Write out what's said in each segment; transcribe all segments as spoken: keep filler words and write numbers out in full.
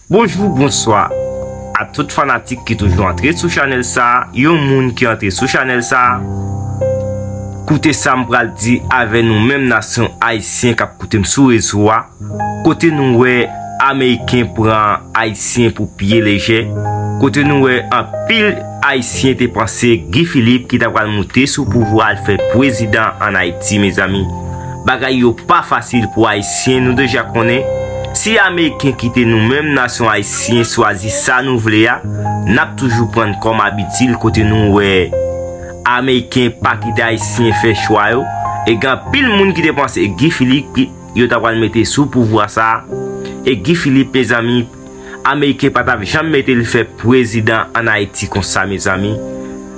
Bonjou, bonswa a tout fanatik ki toujou antre sou chanèl sa a. Yon moun ki antre sou chanèl sa a, koute sa m pral di avè nou menm nasyon ayisyen k ap koute m sou rezo a. Kote nou wè Ameriken pran Ayisyen pou pye lejè, kote nou wè anpil Ayisyen te panse Guy Philippe ki ta pral moute sou pouvwa al fè prezidan ann Ayiti, mezanmi. Bagay yo pa fasil pou Ayisyen, nou deja konnen. Si Ameriken kite nou menm nasyon ayisyen swazi sa nou vle a, n ap toujou pran kòm abitil kote nou wè Ameriken pa kite Ayisyen fè chwa yo. E gen anpil moun ki te panse Guy Philippe yo ta pral mete sou pouvwa sa a. E Guy Philippe, mezanmi, Ameriken pa t ap janm mete l fè prezidan ann Ayiti konsa, mezanmi.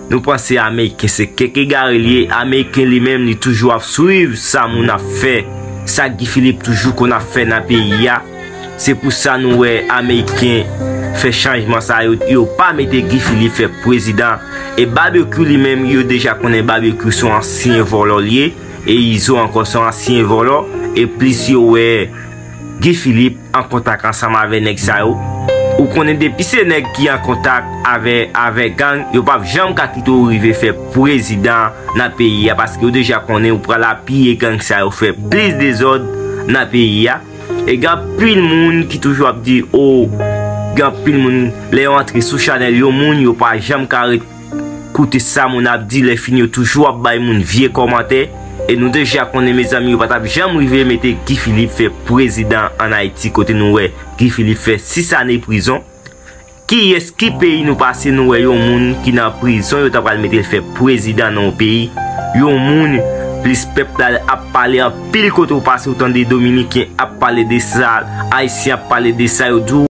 Nou panse Ameriken se kèk egare l ye. Ameriken li menm, li toujou ap swiv sa moun ap fè, sa Guy Philippe toujou konn ap fè nan peyi a. Se pou sa nou wè Ameriken fè chanjman sa yo, yo pa mete Guy Philippe fè prezidan. E Barbecue li menm, yo deja konnen Barbecue se yon ansyen vòlò l ye. E Izo ankò se yon ansyen vòlò. E plis yo wè Guy Philippe an kontak ansanm avè nèg sa yo. Ou konnen depi se nèg ki an kontak avè, avè gang, yo p ap janm ka kite w rive fè prezidan nan peyi a, paske yo deja konnen ou pral apiye gang sa yo fè plis dezòd nan peyi a. E gen anpil moun ki toujou ap di, o, gen anpil moun, lè yo antre sou chanèl yon moun, yo pa janm ka ret koute sa moun ap di, lè fini yo toujou ap bay moun vye kòmantè. E nou deja konnen, mezanmi, yo pa t ap janm rive mete Guy Philippe fè prezidan ann Ayiti, kote nou wè Guy Philippe fè sis ane prizon. Kiyès, ki peyi nou pase, nou wè yon moun ki nan prizon, yo ta pral mete l fè prezidan nan yon peyi? Yon moun, plis pèp la ap pale anpil kote w pase, ou tande Dominiken ap pale de sa, Ayisyen ap pale de sa, yo di w